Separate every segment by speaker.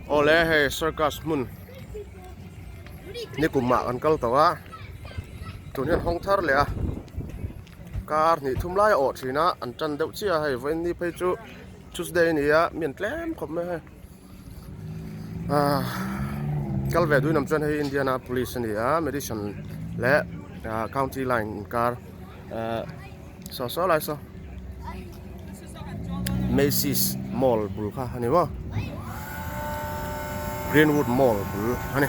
Speaker 1: Awle hei circus hmun nikum ah kan kal tawh a tun hian hawng thar leh a kar hnih thum lai a awh thin a an tan deuh chiah a hei vawiin ni phei chu Tuesday a ni a mi an tlem khawp mai a hei ah kal ve duin awm chuan hei Indianapolis a ni a Madison leh ah county line inkar ah saw saw lai saw Macy's mall bul kha a ni maw Greenwood mall bul a ni.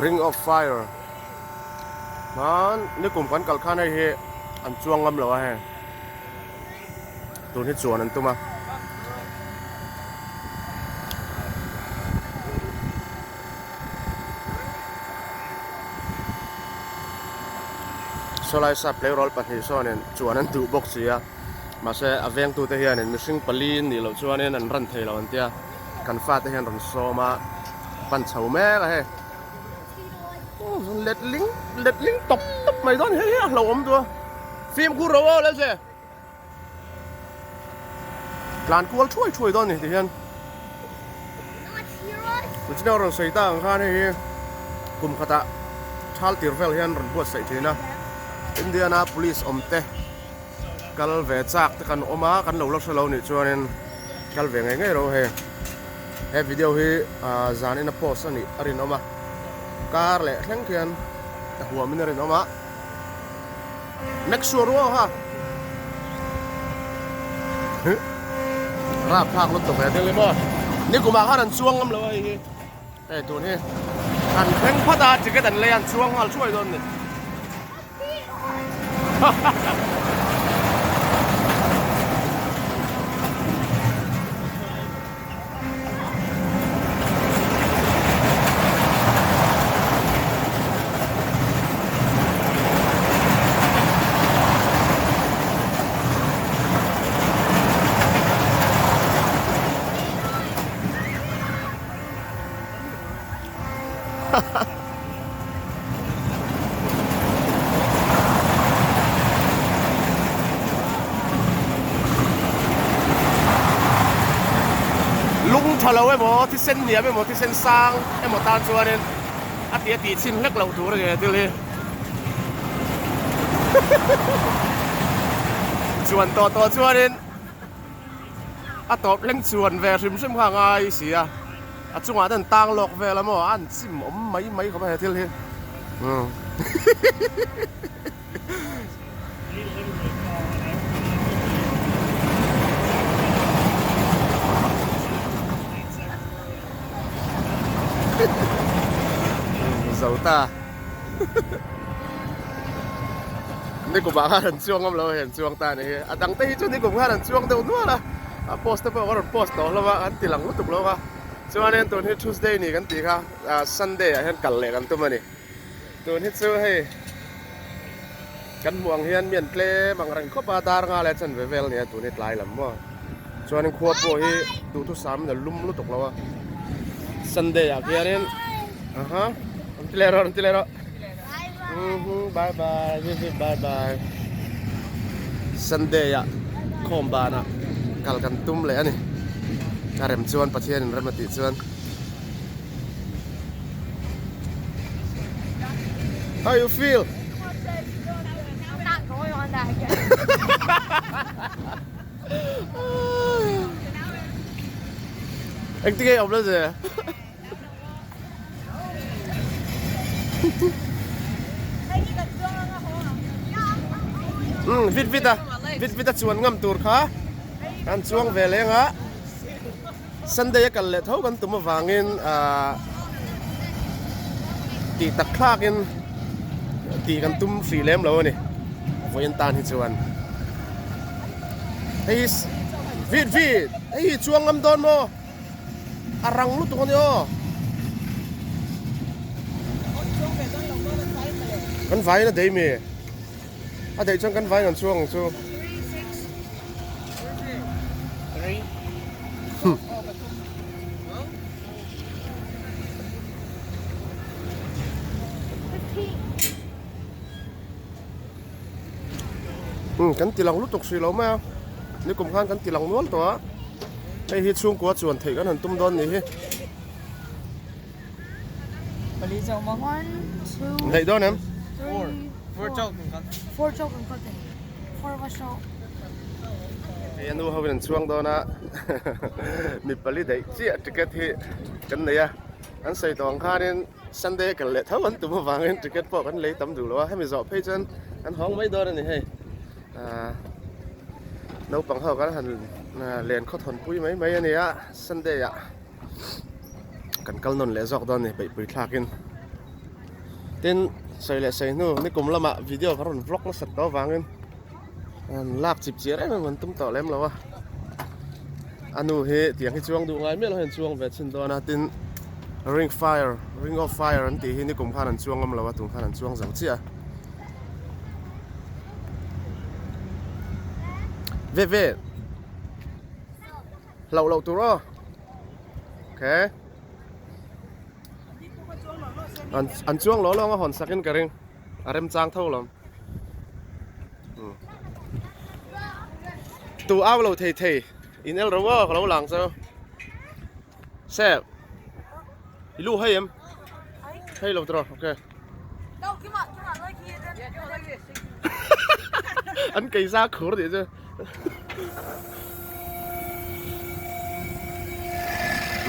Speaker 1: Ring of fire hman nikum kan kal khan hei hi an chuang ngam lo a hei tun hi chuan an tum a. Sawlai sap tleirawl pahnih sawnin chuan an duh bawk si a mahse a vengtute hianin mihring pali nih loh chuanin an ran thei lo an tia. Kan fate hian rawn sawm a, pan chho mek a hei. Let ling let ling tawp tawp mai dawn hei hi a hlauhawm duh a. Fimkhur ro aw Lalze. Tlan kual thuai thuai dawn ni ti hian. Kuchina rawn sawi ta ang khan hei hi kum khatah thal tir vel hian rawn buatsaih thin a. Indiana police awm te. Kal ve chak te kan awm a, kan lo la hre lo nih chuanin kal ve ngei ngei ro hei. He video hi zan ina post a nih a rinawm a, kar leh thleng khian a huam in a rinawm a. Make sure ru aw ha. Rap thlak lutuk he thil hi maw. Nikumah khan an chuang ngam lo a hei hi. Hei tun hi an thleng phawt a, ticket an lei a an chuang nghal thuai dawn a ni. Lung tha lo emaw thisen hniam emaw thisen sang emaw tan chuanin a ti a tih chhin hlek loh tur a ni thil hi chuan tawh tawh chuanin a tawp thleng chuan ve hrim hrim kha a ngai si a. A chungah te an tang lawk vel a maw a an chim awm mai mai khawp a he thil hi umm zo ta nikum ah khan an chuang awm lo a hei an chuang ta a ni hi a dang te hi chu nikum khan an chuang deuh nual a a post te pawh ka rawn post tawh hlawm a an ti lang lutuk lo a chuanin tun hi Tuesday ni kan tih kha ah Sunday ah hian kal leh kan tum a ni tun hi chu hei kan hmuh ang hian mi an tlem ang reng khawp a dar nga leh chanve vel a ni a tun hi tlai lam maw chuanin khua pawh hi duhthusam in a lum lutuk lo a Sunday ah khianin aha an ti leh rawh an ti leh rawh bye bye bye bye Sunday ah khawm banah kal kan tum leh a ni a rem chuan Pathian in rem a tih chuan How you feel?
Speaker 2: I'm not going on that again.
Speaker 1: Engtin nge awm la ze? Umm vit vit a vit vit a chuan ngam tur kha kan chuang ve leng a Sunday a kal leh tho kan tum avangin ahh tih tak thlakin tih kan tum hrih lem lo a ni vawiin tan hi chuan hei hi vit vit hei hi chuang ngam dawn maw. A rang lutuk a ni aw. Kan vaiin a dei mi. A deih chuan kan vaiin an chuang ang chu. Umm kan ti lang lutuk hrih lo mai a nikum khan kan ti lang nual tawh a hei hi chhungkua chuan theih kan han tum dawn nih hi. Daih dawn em? Hei a nu ho in an chhuang dawn a mi pali daih chiah ticket hi kan nei a an sawi tawh ang khanin Sunday kal leh tho an tum avangin ticket pawh kan lei tam duh lo a hemi zawh phei chuan an hawng mai dawn a ni hei ahh naupang ho kan han len khawthawn pui mai mai a ni a Sunday ah. Kan kal nawn leh zawk dawn a ni beihpui thlakin tin sawi leh sawi hnu nikum lamah video ka rawn vlog nasat tawh avangin an lak chip chiar em em an tum tawh lem lo a a nu hi tiang hi chuang duh ngai miah lo hian chuang ve chhin dawn a tin ring fire ring of fire an tih hi nikum khan an chuang ngam lo a tun khan an chuang zo chiah a ve ve hlauh loh tur aw. Okay. An an chuang lo lawng a hawn sakin ka ring. A rem chang tho lawm. Hmm. Tu au lo thei thei. In el ro aw ka lo lang chu. Se. I lu hei em? Hei lo tro. Okay. An kei za khur nih chu.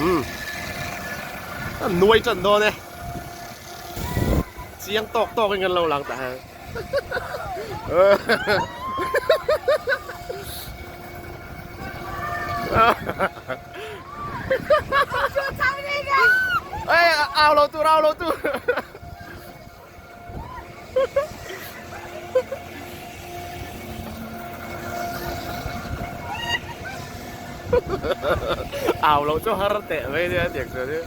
Speaker 1: Umm. An nuai tan dawn e. Chiang tawk tawk in kan lo lang ta hang. Ê, ao lo tur, ao lo tur. Ao lo chu har teh mai nia tiang chuan hi.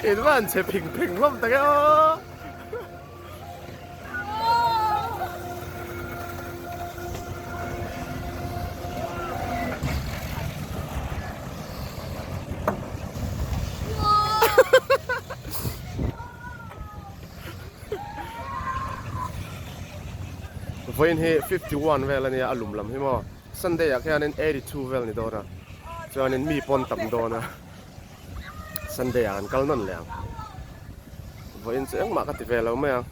Speaker 1: In van che phing pheng hlawm tak e aw. Vawiin hi 51 vel a nia a lum lam hi maw Sunday ah khianin 82 vel ni dawn a chuanin mi pawn tam dawn a. Sunday ah kan kal nawn leh ang. Vawiin chu engmah ka ti ve lo mai ang.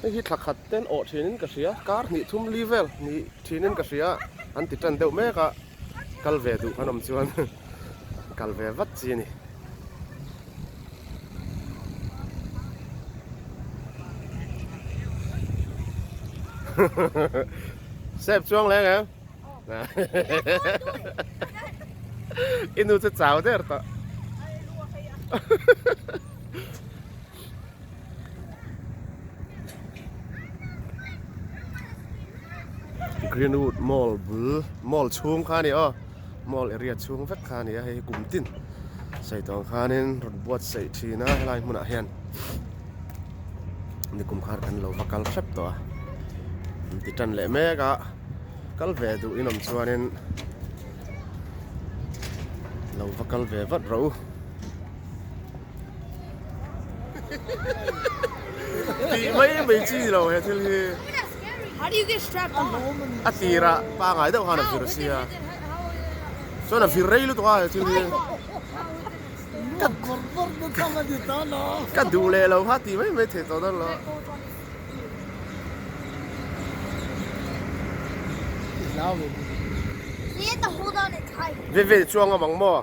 Speaker 1: Hei hi thla khat ten awh thinin ka hria kar hnih thum li vel ni thinin ka hria an ti tan deuh mek a kal ve duh kan awm chuan kal ve vat chi a ni. Sep chuang leng em? I nu chu chau der tawh. Greenwood Mall bul mall chhung kha a ni aw mall area chhung vek kha a ni a hei hi kum tin sawi tawh ang khanin rawn buatsaih thin a helai hmunah hian nikum khan kan lo va kal hrep tawh a an ti tan leh mek a kal ve duh in awm chuanin lo va kal ve vat rawh u. Tih mai mai chi ni lo he thil hi. A tirah pangai deuh khan a vir sia. Chuan a vir rei lutuk a he thil hi. Ka duh leh lo kha tih mai mai theih tawh dawn lo. Ve ve chuang awm ang maw?